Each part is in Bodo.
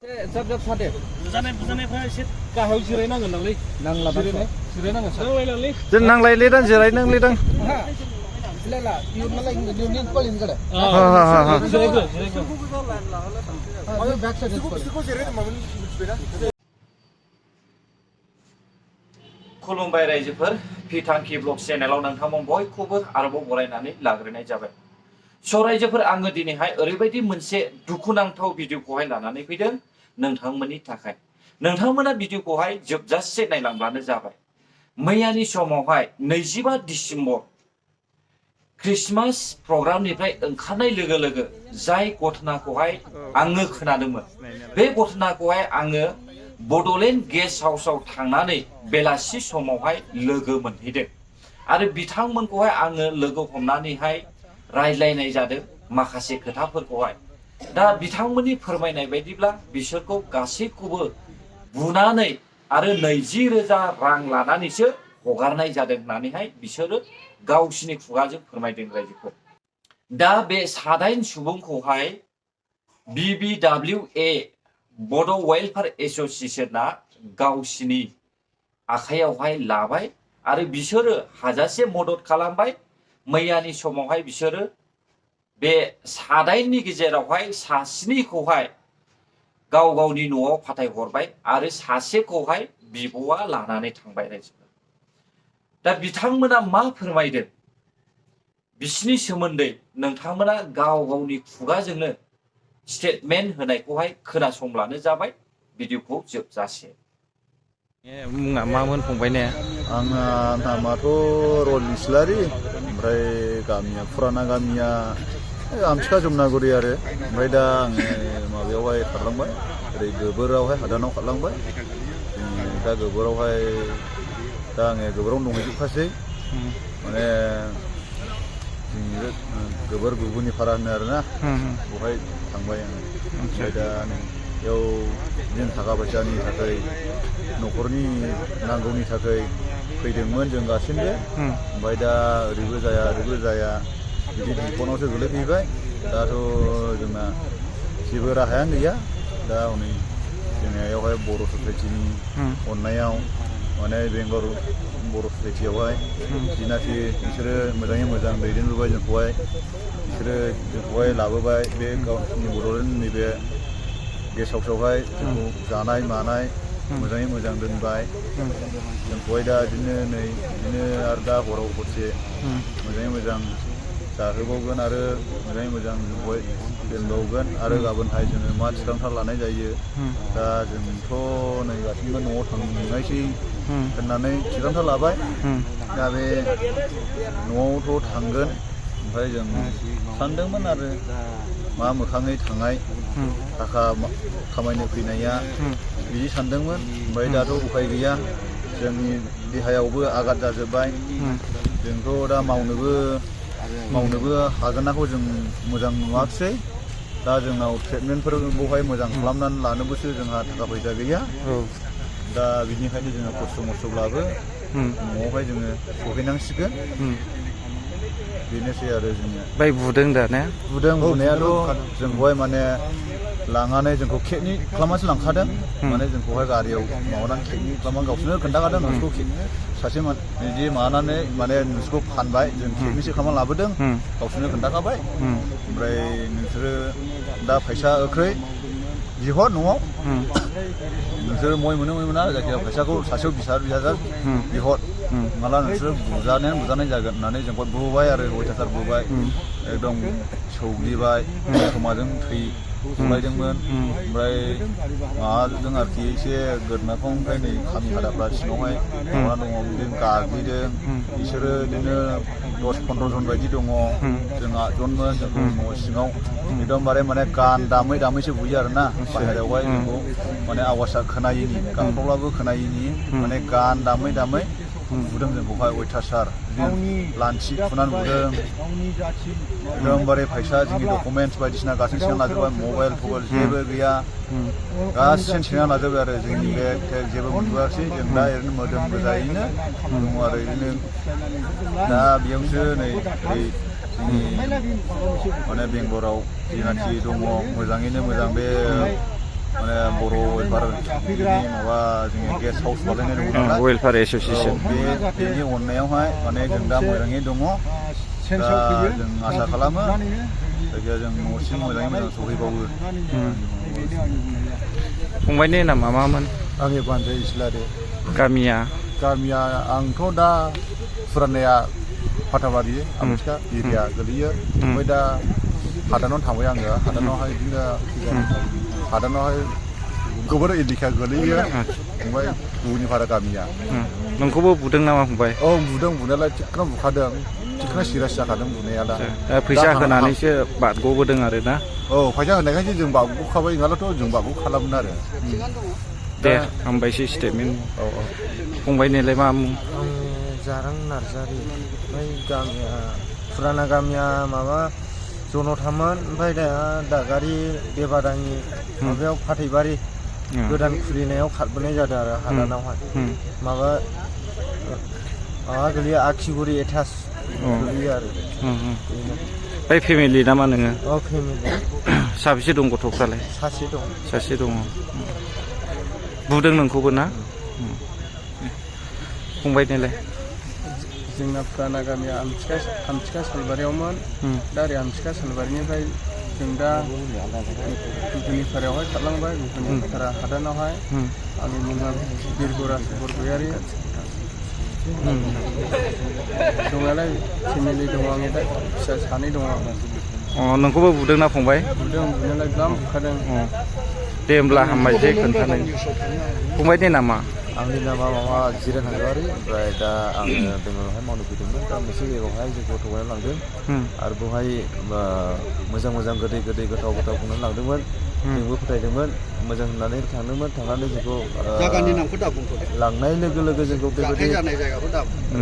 Jab jab sate. Buzane fa eसे गाहायाव जिरायनांगोन नांलै नांला जिरायनांगोन नांलायलांलै जों नांलायले दां जिराय नांलै दां इलाला इउनलाय इउनियन कलिन गले जिरायगो आरो बैक साइड बिसोरखौ जिरायनो मामोन मिथिबायना खुलुमबाय रायजोफोर फिथांखि ब्लग चेनेलाव नोंथांमोन बयखौबो आरोबाव बरायनानै लाग्रोनाय जाबाय स' रायजोफोर आङो दिनैहाय ओरैबायदि मोनसे दुखुनांथाव भिडिअखौहाय लानानै फैदों नोंथांमोननि थाखाय नोंथांमोना भिडिअखौहाय जोबजासे नायलांब्लानो जाबाय मैयानि समावहाय 25 डिसेम्बर क्रिसमास प्रग्रामनिफ्राय ओंखारनाय लोगो लोगो जाय घटनाखौहाय आङो खोनादोंमोन बे घटनाखौहाय आङो बड'लेण्ड गेस्ट हाउसआव थांनानै बेलासि समावहाय लोगो मोनहैदों आरो बिथांमोनखौहाय आङो लोगो हमनानैहाय रायज्लायनाय जादों माखासे खोथाफोरखौहाय दा बिथांमोननि फोरमायनाय बायदिब्ला बिसोरखौ गासैखौबो बुनानै आरो 20,000 रां लानानैसो हगारनाय जादों होननानैहाय बिसोरो गावसिनि खुगाजों फोरमायदों रायजोफोर दा बे 7 सुबुंखौहाय BBWA बड' वेलफेयार एस'सिएशना गावसिनि आखायावहाय लाबाय आरो बिसोरो हाजासे मदद खालामबाय मैयानि समावहाय बिसोरो बे 7नि गेजेरावहाय सासेनिखौहाय गाव गावनि न'आव फाथायहरबाय आरो सासेखौहाय बिब'आ लानानै थांबाय रायजोफोर दा बिथांमोना मा फोरमायदों बिसिनि सोमोन्दै नोंथांमोना गाव गावनि खुगाजोंनो स्टेटमेन्ट होनायखौहाय खोनासंब्लानो जाबाय भिडिअखौ जोबजासे मुङा मामोन फंबाय ने आंना नामाथ' रल इस्लारि ओमफ्राय गामिया फुराना गामिया आमथिखा जमुनागुरि आरो ओमफ्राय दा आङो माबायावहाय खारलांबाय ओरै गोबोरावहाय हादानाव खारलांबाय दा गोबोरावहाय दा आङो गोबोरावनो दंहैजोबखासै माने जोंनि गोबोर गुबुननि फारा होनो आरोना बेवहाय थांबाय आङो ओमफ्राय दा बेयाव बिदिनो थाखा फैसानि थाखाय न'खरनि नांगौनि थाखाय फैदोंमोन जों गासिबो ओमफ्राय दा ओरैबो जाया बिदि बिफनावसो गोलैफैबाय दाथ' जोंना जेबो राहायानो गैया दा हनै जोंनियावहाय बर' ससाइटिनि अननायाव माने बेंगलर बर' ससाइटियावहाय जिनाखि बिसोरो मोजाङै मोजां दैदेनबोबाय जोंखौहाय बिसोरो जोंखौहाय लाबोबाय बे गावसिनि बड'लेण्डनि बे गेस्ट हाउसआवहाय जोंखौ जानाय मानाय मोजाङै मोजां दोनबाय जोंखौहाय दा बिदिनो आरो दा हराव हरसे मोजाङै मोजां जाहोबावगोन आरो मोजाङै मोजां जोंखौहाय दोनबावगोन आरो गाबोनहाय जोङो मा थिरांथा लानाय जायो दा जोंथ' नै गासिबो न'आव थांनायसै होननानै थिरांथा लाबाय दा बे न'आवथ' थांगोन ओमफ्राय जों सानदोंमोन आरो मा मोखाङै थांनाय थाखा खामायनो फैनाया बिदि सानदोंमोन ओमफ्राय दाथ' उफाय गैया जोंनि देहायावबो आघात जाजोब्बाय जोंथ' दा मावनोबो हागोनखौ जों मोजां नुवाखिसै दा जोंनाव ट्रिटमेन्टफोरखौहाय मोजां खालामनानै लानोबोसो जोंहा थाखा फैसा गैया दा बिनिखायनो जोङो खस्थ' मस्थ'ब्लाबो न'आवहाय जोङो सहैनांसिगोन बेनोसै आरो जोङो बाय बुदों दा ने बुदों बुनायाथ' जोंखौहाय माने लांनानै जोंखौ खेकनि खालामनासो लांखादों माने जोंखौहाय गारियाव माबानानै खेकनि खालामनानै गावसोरनो खोन्थाखादों नोंसोरखौ सासे बिदि माबानानै माने नोंसोरखौ फानबाय जों खेकनिसो खालामनानै लाबोदों गावसोरनो खोन्थाखाबाय ओमफ्राय नोंसोरो दा फैसा ओख्रै बिहर न'आव नोंसोर मय मोना जायखिजाया फैसाखौ सासेयाव 20,000 बिहर माला नोंसोर बुजानाय जागोन होननानै जोंखौ बुबाय आरो अयथासार बुबाय एकदम सौग्लिबाय समाजों थैलायदोंमोन ओमफ्राय माबाजों आरोखि एसे गोदोनाखौ ओमफ्राय नै खामि हादाफ्रा सिङावहाय माबा दङ बिदिनो गाग्लिदों बिसोरो बिदिनो 10-15 जन बायदि दङ जों 8 जनमोन जोंखौ न' सिङाव एकदमबारे माने गान दामैसो बुयो आरोना बाहेरायावहाय जोंखौ माने आवाजआ खोनायैनि गाबख्रावब्लाबो खोनायैनि माने गान दामै बुदों जोंखौहाय अयथासार लान्थि फुनानै बुदों एकदमबारे फैसा जोंनि डकुमेन्टस बायदिसिना गासैबो सेना लाजोबबाय मबाइल जेबो गैया गासैबो सेना लाजोबबाय आरो जोंनि बेग जेबो मोनबोआसै जों दा ओरैनो मोदोम गोजायैनो दङ आरो बिदिनो दा बेयावसो नै जोंनि माने बेंगलराव जेनाखि दङ मोजाङैनो मोजां बे माने बर' वेलफेयार माबा जोङो गेस्ट हाउस बानायनाय दङ नालाय वेलफेयार एस'सियेसन बेनि अननायावहाय माने जों दा मोजाङै दङ दा जों आसा खालामो जायखिया जों न'सिम मोजाङै मोजां सहैबावो फंबायनि नामा मामोन आंनि बानजाय इस्लारि गामिया आंथ' दा फुरानाया फाथाबारि आमथिखा एरिया गोलैयो ओमफ्राय दा हादानाव थांबाय आङो हादानावहाय बिदिनो हादानावहाय गोबोर एलेखा गोलैयो ओमफ्राय गुबुननिफारा गामिया नोंखौबो बुदों नामा फंबाय औ बुदों बुनायालाय थिगखौनो बुखादों थिगखौनो सिरियास जाखादों बुनाया दा फैसा होनानैसो बारग'बोदों आरो ना औ फैसा होनायखायसो जों बारग'खाबाय नङाब्लाथ' जों बारग' खालामोन आरो दे हामबायसै स्टेटमेन्ट औ फंबायनिलाय मा मुं जारां नार्जारि ओमफ्राय गामिया फुराना गामिया माबा जनथामोन ओमफ्राय दा दागारि बेबादांनि माबायाव फाथैबारि गोदान खुलिनायाव खारबोनाय जादों आरो हादानावहाय माबा गोलैयो आखिगुरि एटाच गोलैयो आरो बै फेमिलि नामा नोङो औ फेमिलि साबेसे दं गथ'फ्रालाय सासे दङ बुदों नोंखौबो ना फंबायनिलाय जोंना फुराना गामिया आमथिखा सालबारियावमोन दा ओरै आमथिखा सालबारिनिफ्राय जों दा गुबुननिफारायावहाय खारलांबाय गुबुननिफारा हादानावहाय आंनि मुङा बिरगराज बरगयारि दंनायालाय फेमिलि दङ आंनि दा फिसा सानै दङ नोंखौबो बुदोंना फंबाय बुदों बुनायालाय गोबां बुखादों दे होमब्ला हामबायसै खोन्थानाय फंबायनि नामा आंनि नामा माबा जिरान हाज'वारि ओमफ्राय दा आङो बेंगलरावहाय मावनो फैदोंमोन दा मोनसे जायगायावहाय जोंखौ थगायनानै लांदों आरो बेवहाय मोजां गोदै गोथाव संनानै लांदोंमोन जोंबो फोथायदोंमोन मोजां होननानै थांनानै जोंखौ जायगानि नामखौ दा बुंथ'दे लांनाय लोगो लोगो जोंखौ बेबायदि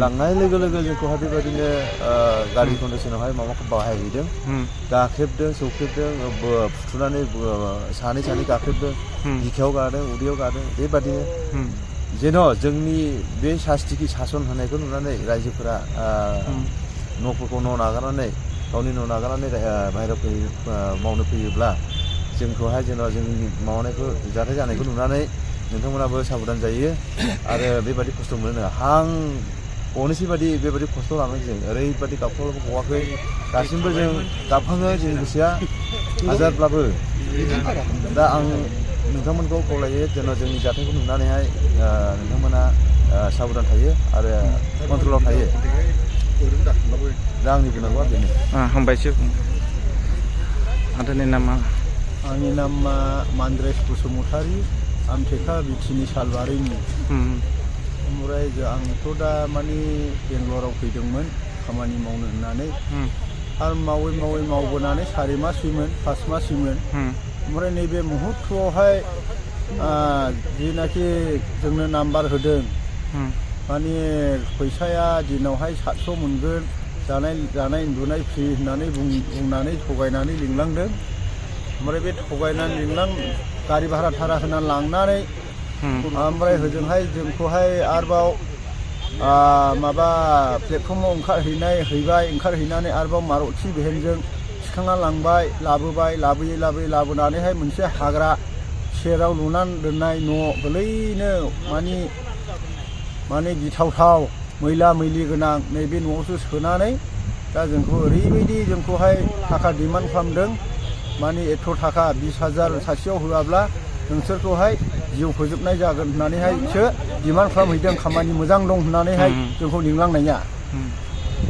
लांनाय लोगो लोगो जोंखौहाय बेबायदिनो गारि कन्डिसनावहाय माबाखौ बाहायहैदों गाख्रेबदों सौख्रेबदों फुथुनानै सानै गाख्रेबदों बिखायाव गादों उदैयाव गादों बेबादिनो जेन' जोंनि बे सास्तिकि सासन होनायखौ नुनानै रायजोफोरा न'फोरखौ नागारनानै गावनि न' नागारनानै बाहेरायाव मावनो फैयोब्ला जोंखौहाय जेन' जोंनि मावनायखौ जाथाय जानायखौ नुनानै नोंथांमोनाबो साबधान जायो आरो बेबायदि खस्थ' मोनो नङा हां गनोसै बादि बेबायदि खस्थ' लानानै जों ओरैबायदि गाबख्रावब्लाबो गवाखै दासिमबो जों गाबखाङो जोंनि गोसोआ हाजारब्लाबो दा आं नोंथांमोनखौ खावलायो जेन' जोंनि जाथायखौ नुनानैहाय नोंथांमोना साबधान थायो आरो कन्ट्रलाव थायो दा आंनि बुंनांगौआ बेनो हामबायसै आदानि नामा आंनि नामा मान्द्रेस बसुमतारी आमथेखा बिटिनि सालबारिनि ओमफ्राय आंथ' दा माने बेंगलराव फैदोंमोन खामानि मावनो होननानै आरो मावै मावबोनानै 4 मासमोन 5 मासमोन ओमफ्राय नैबे मुहुर्तआवहाय जिनाखि जोंनो नाम्बार होदों माने फैसाया दिनावहाय 700 मोनगोन जानाय उन्दुनाय फ्रि होननानै बुंनानै थगायनानै लिंलांदों ओमफ्राय बे थगायनानै गारि भारा थारा होनानै लांनानै ओमफ्राय होजोंहाय जोंखौहाय आरोबाव माबा प्लेटफर्माव ओंखारहैनानै आरोबाव मारुति भेनजों थिखांना लांबाय लाबोयै लाबोनानैहाय मोनसे हाग्रा सेराव लुनानै दोननाय न' गोलैनो माने गिथावथाव मैला गोनां नैबे न'आवसो सोनानै दा जोंखौ ओरैबायदि जोंखौहाय थाखा डिमान्ड खालामदों माने एथ' थाखा 20,000 सासेयाव होआब्ला नोंसोरखौहाय जिउ फोजोबनाय जागोन होननानैहायसो डिमान्ड खालामहैदों खामानि मोजां दं होननानैहाय जोंखौ लिंलांनाया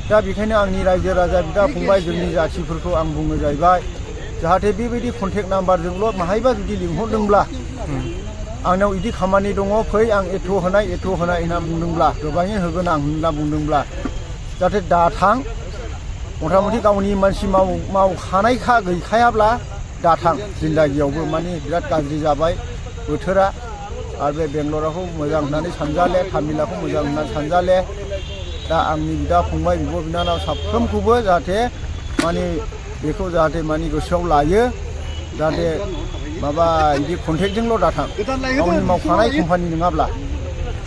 दा बेखायनो आंनि रायजो राजा बिदा फंबाय जोंनि जाथिफोरखौ आं बुङो जाहैबाय जाहाथे बेबायदि कन्टेक्ट नाम्बारजोंल' माहायबा जुदि लिंहरदोंब्ला आंनाव इदि खामानि दङ फै आं एथ' होनाय होनना बुंदोंब्ला गोबाङै होगोन आं होनना बुंदोंब्ला जाहाथे दाथां मथा मथि गावनि मानसि मावखानायखा गैखायाब्ला दाथां जिन्दागियावबो माने बिराद गाज्रि जाबाय बोथोरा आरो बे बेंगलराखौ मोजां होननानै सानजाले तामिलाखौ मोजां होननानै सानजाले दा आंनि बिदा फंबाय बिब' बिनानाव साफ्रोमखौबो जाहाथे माने बेखौ जाहाथे माने गोसोआव लायो जाहाथे माबा बिदि कन्टेक्टजोंल' दाथां गावनि मावखानाय कम्पानि नङाब्ला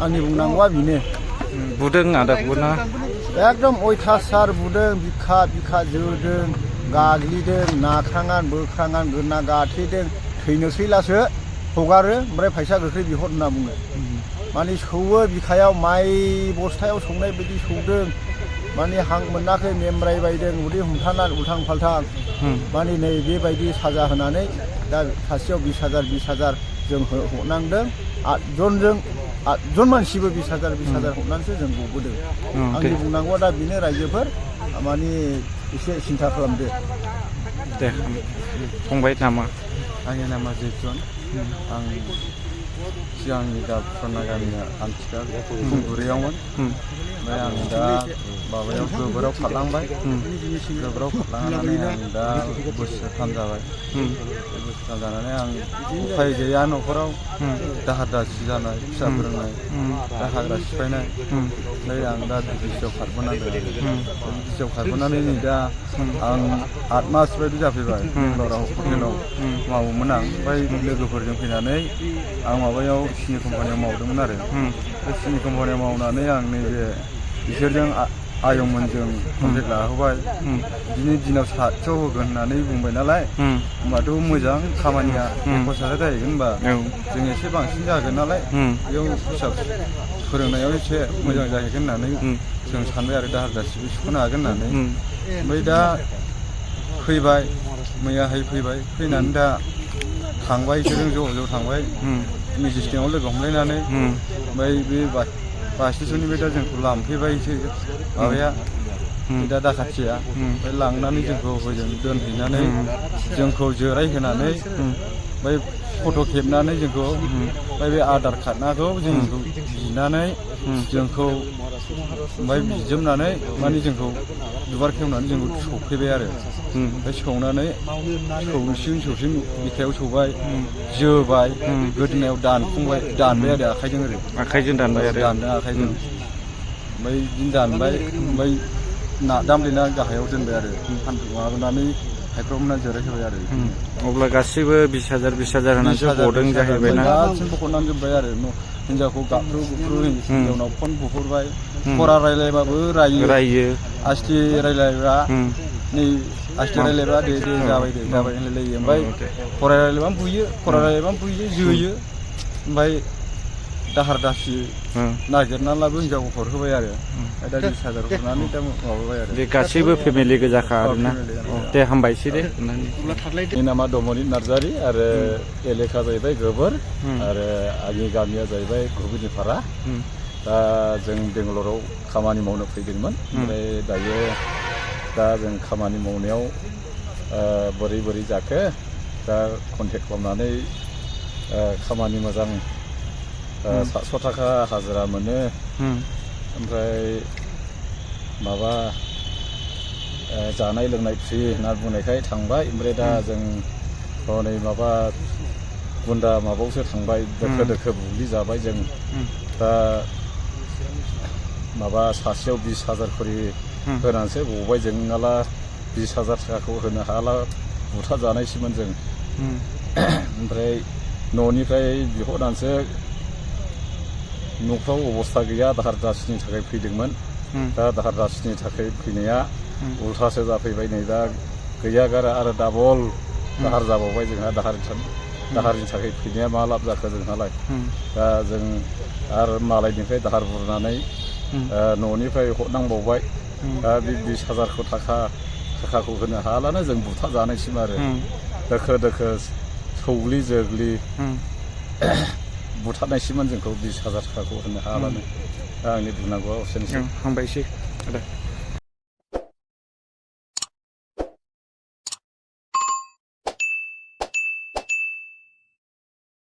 आंनि बुंनांगौआ बेनो बुदों आदाखौबो ना एकदम अयथासार बुदों बिखा जोदों गाग्लिदों नाख्रांनान बोख्रांनान गोदना गाथेदों थैनोसैलासो हगारो ओमफ्राय फैसा गोख्रै बिहर होनना बुङो माने सौवो बिखायाव माइ बस्थायाव सौनाय बायदि सौदों माने हां मोनाखै मेमब्रायबायदों उदै हमथानानै उल्थां फाल्थां माने नै बेबायदि साजा होनानै दा सासेयाव 20,000 जों हरनांदों 8 मानसिबो 20,000 हरनानैसो जों गबोदों आंनि बुंनांगौआ दा बेनो रायजोफोर माने एसे सिन्था खालामदो दे फंबाय नामा आंनि नामा जेसन आं सिगांनि दा फुराना गामिया आमथिखा खुंगुरियावमोन ओमफ्राय आं दा माबायाव गोबोराव खारलांबाय गोबोराव खारलांनानै आं दा बोसोरथाम जाबाय बोसोरथाम जानानै आं उफाय गैया न'खराव दाहार दासि जानाय फिसा फोरोंनाय दा हाग्रा सिफायनाय ओमफ्राय आं दा बिटिसिआव खारबोनांदों बिटिसिआव खारबोनानै नै दा आं 8 मास बायदि जाफैबाय बेंगालराव हटेलाव मावोमोन आं ओमफ्राय लोगोफोरजों फैनानै आं माबायाव सिनि कम्पानियाव मावदोंमोन आरो बे सिनि कम्पानियाव मावनानै आं नैबे बिसोरजों आयंमोनजों कन्टेक्ट लाहोबाय दिनै दिनाव 700 होगोन होननानै बुंबाय नालाय होमबाथ' मोजां खामानिया 1,000 जाहैगोन होनबा जों एसे बांसिन जागोन नालाय बेयाव फिसा फोरोंनायाव एसे मोजां जाहैगोन होननानै जों सानबाय आरो दाहार दासिबो सुख'नो हागोन होननानै ओमफ्राय दा फैबाय मैयाहाय फैनानै दा थांबाय बिसोरजों ज' थांबाय मेजिस्ट्रेटआव लोगो हमलायनानै ओमफ्राय बे बास स्टेसननिफ्राय दा जोंखौ लांफैबायसो माबाया दा दाखाथिया ओमफ्राय लांनानै जोंखौ हजों दोनहैनानै जोंखौ जिरायहोनानै ओमफ्राय फट' खेबनानै जोंखौ ओमफ्राय बे आधार कार्डनाखौ जोंखौ बिनानै जोंखौ ओमफ्राय बिजोबनानै माने जोंखौ दुबार खेवनानै जोंखौ सौफैबाय आरो ओमफ्राय सौनानै सौसिन बिखायाव सौबाय जोबाय गोदोनायाव दानबाय आरो आखाइजों दानबाय आरो आखाइजों ओमफ्राय बिदिनो दानबाय ओमफ्राय दामलेना गाहायाव दोनबाय आरो माबानानै हायख्रावना जिरायहोबाय आरो अब्ला गासिबो 20,000 होनानैसो गदों जाहैबाय ना गासिबो हरनानै जोब्बाय आरो हिनजावखौ गाबख्रु हिनजावनाव फन बुहरबाय फरा रायलायबाबो रायो आस्ति रायलायबा नै आस्ति रायलायबा दे जाबाय होनलायलायो ओमफ्राय फरा रायलायबानो बुयो जोयो ओमफ्राय दाहार दासि नागिरनानैलाबो हिनजावखौ हरहोबाय आरो दा 20,000 हरनानै दा माबाबाय आरो बे गासैबो फेमिलि गोजाखा आरोना दे हामबायसै दे आंनि नामा दमनित नार्जारि आरो एलेका जाहैबाय गोबोर आरो आंनि गामिया जाहैबाय गुबुनिपारा दा जों बेंगालराव खामानि मावनो फैदोंमोन ओमफ्राय दायो दा जों खामानि मावनायाव बोरै जाखो दा कन्टेक्ट खालामनानै खामानि मोजां 700 थाखा हाजिरा मोनो ओमफ्राय माबा जानाय लोंनाय फ्रि होनना बुंनायखाय थांबाय ओमफ्राय दा जों हनै माबा गुन्दा माबायावसो थांबाय दोखो बुग्लि जाबाय जों दा माबा सासेयाव 20,000 खरि होनानैसो गबाय जों नाला 20,000 थाखाखौ होनो हाला बुथा जानायसोमोन जों ओमफ्राय न'निफ्राय बिहरनानैसो न'फ्राव अबस्था गैया दाहार दासिनि थाखाय फैदोंमोन दा दाहार दासिनि थाखाय फैनाया उल्थासो जाफैबाय नै दा गैया गारा आरो डाबल दाहार जाबावबाय जोंहा दाहारनि थाखाय फैनाया मा लाब जाखो जोंहालाय दा जों आरो मालायनिफ्राय दाहार बुरनानै न'निफ्राय हरनांबावबाय दा बे 20,000 थाखाखौ होनो हालानो जों बुथा जानायसिम आरो दोखो सौग्लि जोग्लि बुथारनायसिमोन जोंखौ 20,000 थाखाखौ होनो हालानो दा आंनि बुंनांगौआ एसेनोसै हामबायसै